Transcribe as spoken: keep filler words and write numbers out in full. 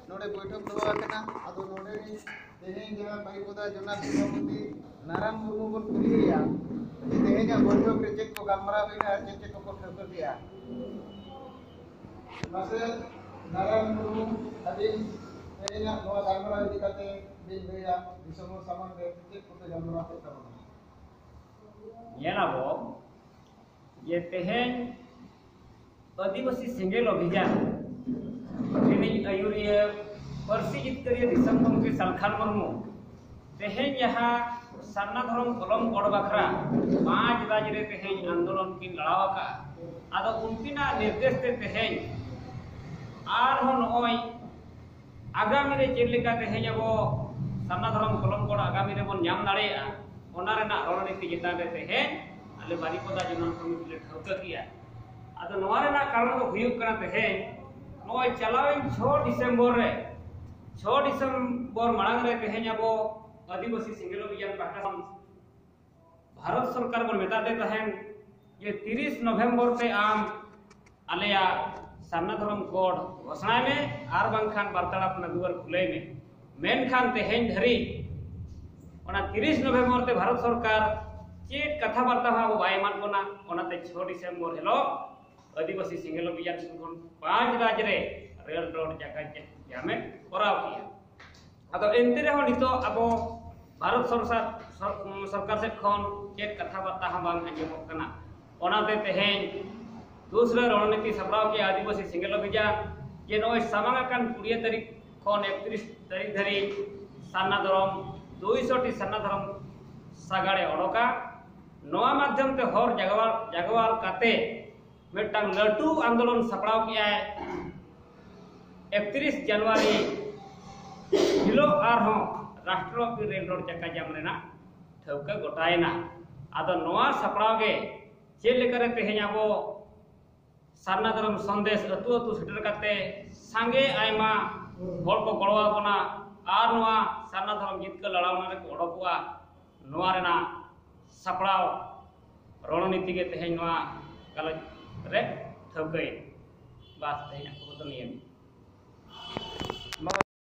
ᱱᱚᱰᱮ ᱵᱳᱭᱴᱷᱚᱠ ᱫᱚᱦᱚ ᱟᱠᱟᱱᱟ᱾ ᱟᱫᱚ ᱱᱚᱰᱮ ᱛᱮᱦᱮᱧ ᱡᱟᱦᱟᱸ ᱵᱟᱨᱤᱯᱚᱫᱟ ᱡᱚᱱᱟ ᱥᱚᱵᱷᱟᱯᱚᱛᱤ ᱱᱟᱨᱟᱢ ᱢᱩᱨᱢᱩ ᱵᱚᱱ ᱠᱩᱞᱤᱭᱮᱭᱟ, ᱡᱮ ᱛᱮᱦᱮᱧᱟᱜ ᱵᱳᱭᱴᱷᱚᱠ ᱨᱮ ᱪᱮᱫ ᱠᱚ ᱜᱟᱞᱢᱟᱨᱟᱣ ᱦᱩᱭᱱᱟ ᱟᱨ ᱪᱮᱫ ᱪᱮᱫ ᱠᱚᱠᱚ ᱴᱷᱟᱹᱣᱠᱟᱹ ᱠᱮᱜᱼᱟ᱾ ᱢᱟᱥᱮ ᱱᱟᱨᱟᱢ ᱢᱩᱨᱢᱩ, ᱟᱹᱵᱤᱱ ᱛᱮᱦᱮᱧᱟᱜ ᱱᱚᱣᱟ ᱜᱟᱞᱢᱟᱨᱟᱣ ᱤᱫᱤ ᱠᱟᱛᱮ ᱵᱤᱱ ᱞᱟᱹᱭᱟ, ᱫᱤᱥᱚᱢ ᱦᱚᱲ ᱥᱟᱢᱟᱝ ᱨᱮ ᱪᱮᱫ ᱠᱚᱯᱮ ᱜᱟᱞᱢᱟᱨᱟᱣ ᱠᱮᱫ ᱛᱟᱵᱚᱱᱟ? ᱧᱮᱞ ᱟᱵᱚ ᱡᱮ ᱛᱮᱦᱮᱧ ᱟᱹᱫᱤᱵᱟᱹᱥᱤ ᱥᱮᱸᱜᱮᱞ ᱚᱵᱷᱤᱡᱟᱱ ᱨᱤᱱᱤᱡ ᱟᱹᱭᱩᱨᱤᱭᱟᱹ ᱯᱟᱹᱨᱥᱤ ᱡᱤᱛᱠᱟᱹᱨᱤᱭᱟᱹ ᱫᱤᱥᱚᱢ ᱜᱚᱢᱠᱮ ᱥᱟᱞᱠᱷᱟᱱ ᱢᱩᱨᱢᱩ ᱛᱮᱦᱮᱧ ᱡᱟᱦᱟᱸ ᱥᱟᱨᱱᱟ ᱫᱷᱚᱨᱚᱢ ᱠᱚᱞᱚᱢ ᱜᱚᱲ ᱵᱟᱠᱷᱨᱟ ᱯᱟᱸᱪ ᱨᱟᱡᱽ ᱨᱮ ᱛᱮᱦᱮᱧ ᱟᱱᱫᱳᱞᱚᱱ ᱠᱤᱱ ᱞᱟᱲᱟᱣ ᱟᱠᱟᱫᱼᱟ, ᱟᱫᱚ ᱩᱱᱠᱤᱱᱟᱜ ᱱᱤᱨᱫᱮᱥ ᱛᱮ ᱛᱮᱦᱮᱧ ᱟᱨᱦᱚᱸ ᱱᱚᱜᱼᱚᱭ ᱟᱜᱟᱢᱤ ᱨᱮ ᱪᱮᱫ ᱞᱮᱠᱟ ᱛᱮᱦᱮᱧ ᱟᱵᱚ ᱥᱟᱨᱱᱟ ᱫᱷᱚᱨᱚᱢ ᱠᱚᱞᱚᱢ ᱜᱚᱲ ᱟᱜᱟᱢᱤ ᱨᱮᱵᱚᱱ ᱧᱟᱢ ᱫᱟᱲᱮᱭᱟᱜᱼᱟ, ᱚᱱᱟ ᱨᱮᱱᱟᱜ ᱨᱚᱬᱱᱤᱛᱤ ᱪᱮᱛᱟᱱ ᱨᱮ ᱛᱮᱦᱮᱧ ᱟᱞᱮ ᱵᱟᱨᱤᱯᱚᱫᱟ ᱡᱚᱱᱚᱱ ᱠᱚᱢᱤᱴᱤ ᱞᱮ ᱴᱷᱟᱹᱣᱠᱟᱹ ᱠᱮᱜᱼᱟ᱾ ᱟᱫᱚ ᱱᱚᱣᱟ ᱨᱮᱱᱟᱜ ᱠᱟᱨᱚᱱ ᱫᱚ ᱦᱩᱭᱩᱜ ᱠᱟᱱᱟ, ᱛᱮᱦᱮᱧ ᱱᱚᱜᱼᱚᱭ ᱪᱟᱞᱟᱣᱮᱱ ᱪᱷᱚ ᱰᱤᱥᱮᱢᱵᱚᱨ ᱨᱮ, ᱪᱷᱚ ᱰᱤᱥᱮᱢᱵᱚᱨ ᱢᱟᱲᱟᱝ ᱨᱮ ᱛᱮᱦᱮᱧ ᱟᱵᱚ ᱟᱹᱫᱤᱵᱟᱹᱥᱤ ᱥᱮᱸᱜᱮᱞ ᱚᱵᱷᱤᱡᱟᱱ ᱯᱟᱦᱴᱟ ᱠᱷᱚᱱ ᱵᱷᱟᱨᱚᱛ ᱥᱚᱨᱠᱟᱨ ᱵᱚᱱ ᱢᱮᱛᱟᱫᱮ ᱛᱟᱦᱮᱸᱱ ᱡᱮ ᱛᱤᱨᱤᱥ ᱱᱚᱵᱷᱮᱢᱵᱚᱨ ᱛᱮ ᱟᱢ ᱟᱞᱮᱭᱟᱜ ᱥᱟᱨᱱᱟ ᱫᱷᱚᱨᱚᱢ ᱠᱳᱰ ᱜᱷᱳᱥᱚᱱᱟᱭ ᱢᱮ ᱟᱨ ᱵᱟᱝᱠᱷᱟᱱ ᱵᱟᱨᱛᱟᱲᱟᱯ ᱨᱮᱱᱟᱜ ᱫᱩᱣᱟᱹᱨ ᱠᱷᱩᱞᱟᱹᱭ ᱢᱮ᱾ ᱢᱮᱱᱠᱷᱟᱱ ᱛᱮᱦᱮᱧ ᱫᱷᱟᱹᱨᱤᱡ ᱚᱱᱟ ᱛᱤᱨᱤᱥ ᱱᱚᱵᱷᱮᱢᱵᱚᱨ ᱛᱮ ᱵᱷᱟᱨᱚᱛ ᱥᱚᱨᱠᱟᱨ ᱪᱮᱫ ᱠᱟᱛᱷᱟ ᱵᱟᱨᱛᱟ ᱦᱚᱸ ᱟᱵᱚ ᱵᱟᱭ ᱮᱢᱟᱫ ᱵᱚᱱᱟ᱾ ᱚᱱᱟᱛᱮ ᱪᱷᱚ ᱰᱤᱥᱮᱢᱵᱚᱨ ᱦᱤᱞᱳᱜ ᱟᱹᱫᱤᱵᱟᱹᱥᱤ ᱥᱮᱸᱜᱮᱞ ᱚᱵᱷᱤᱡᱟᱱ ᱥᱩᱨ ᱠᱷᱚᱱ ᱯᱟᱸᱪ ᱨᱟᱡᱽ ᱨᱮ ᱨᱮᱞ ᱨᱳᱰ ᱪᱟᱠᱟ ᱡᱟᱢᱮ ᱠᱚᱨᱟᱣ ᱠᱮᱜᱼᱟ᱾ ᱟᱫᱚ ᱮᱱᱛᱮ ᱨᱮᱦᱚᱸ ᱱᱤᱛᱚᱜ ᱟᱵᱚ ᱵᱷᱟᱨᱚᱛ ᱥᱚᱨᱠᱟᱨ, ᱥᱚᱨ-, ᱥᱚᱨᱠᱟᱨ ᱥᱮᱫ ᱠᱷᱚᱱ ᱪᱮᱫ ᱠᱟᱛᱷᱟ ᱵᱟᱨᱛᱟ ᱦᱚᱸ ᱵᱟᱝ ᱟᱸᱡᱚᱢᱚᱜ ᱠᱟᱱᱟ᱾ ᱚᱱᱟᱛᱮ ᱛᱮᱦᱮᱧ ᱫᱩᱥᱨᱟᱹ ᱨᱚᱬᱱᱤᱛᱤ ᱥᱟᱯᱲᱟᱣ ᱠᱮᱜᱼᱟ ᱟᱹᱫᱤᱵᱟᱹᱥᱤ ᱥᱮᱸᱜᱮᱞ ᱚᱵᱷᱤᱡᱟᱱ, ᱡᱮ ᱱᱚᱜᱼᱚᱭ ᱥᱟᱢᱟᱝ ᱟᱠᱟᱱ ᱠᱩᱲᱤᱭᱟᱹ ᱛᱟᱹᱨᱤᱠᱷ ᱠᱷᱚᱱ ᱮᱠᱛᱨᱤᱥ ᱛᱟᱹᱨᱤᱠᱷ ᱫᱷᱟᱹᱨᱤᱡ ᱥᱟᱨᱱᱟ ᱫᱷᱚᱨᱚᱢ ᱫᱩᱭᱥᱚ ᱴᱤ ᱥᱟᱨᱱᱟ ᱫᱷᱚᱨᱚᱢ ᱥᱟᱜᱟᱲᱮ ᱚᱰᱚᱠᱟ᱾ ᱱᱚᱣᱟ ᱢᱟᱫᱽᱫᱷᱚᱢ ᱛᱮ ᱦᱚᱲ ᱡᱟᱜᱣᱟᱨ, ᱡᱟᱜᱣᱟᱨ ᱠᱟᱛᱮ ᱢᱤᱫᱴᱟᱝ ᱞᱟᱹᱴᱩ ᱟᱱᱫᱳᱞᱚᱱ ᱥᱟᱯᱲᱟᱣ ᱠᱮᱜᱼᱟᱭ᱾ ᱮᱠᱛᱨᱤᱥ ᱡᱟᱱᱩᱣᱟᱨᱤ ᱦᱤᱞᱳᱜ ᱟᱨᱦᱚᱸ ᱨᱟᱥᱴᱨᱚᱵᱟᱫᱤ ᱨᱮᱞ ᱨᱳᱰ ᱪᱟᱠᱟ ᱡᱟᱢ ᱨᱮᱱᱟᱜ ᱴᱷᱟᱹᱣᱠᱟᱹ ᱜᱚᱴᱟᱭᱮᱱᱟ᱾ ᱟᱫᱚ ᱱᱚᱣᱟ ᱥᱟᱯᱲᱟᱣ ᱜᱮ ᱪᱮᱫ ᱞᱮᱠᱟᱨᱮ ᱛᱮᱦᱮᱧ ᱟᱵᱚ ᱥᱟᱨᱱᱟ ᱫᱷᱚᱨᱚᱢ ᱥᱚᱱᱫᱮᱥ ᱟᱹᱛᱩ ᱟᱹᱛᱩ ᱥᱮᱴᱮᱨ ᱠᱟᱛᱮ ᱥᱟᱸᱜᱮ ᱟᱭᱢᱟ ᱦᱚᱲ ᱠᱚ ᱜᱚᱲᱚ ᱟᱵᱚᱱᱟ ᱟᱨ ᱱᱚᱣᱟ ᱥᱟᱨᱱᱟ ᱫᱷᱚᱨᱚᱢ ᱡᱤᱛᱠᱟᱹᱨ ᱞᱟᱲᱟᱣᱱᱟ ᱨᱮᱠᱚ ᱚᱰᱚᱠᱚᱜᱼᱟ, ᱱᱚᱣᱟ ᱨᱮᱱᱟᱜ ᱥᱟᱯᱲᱟᱣ ᱨᱚᱬᱱᱤᱛᱤ ᱜᱮ ᱛᱮᱦᱮᱧ ᱱᱚᱣᱟ ᱜᱟᱞᱚᱪ ᱨᱮ ᱴᱷᱟᱹᱣᱠᱟᱹᱭᱮᱱᱟ᱾ ᱵᱟᱥ, ᱛᱮᱦᱮᱧᱟᱜ ᱠᱷᱚᱵᱚᱨ ᱫᱚ ᱱᱤᱭᱟᱹ ᱜᱮ᱾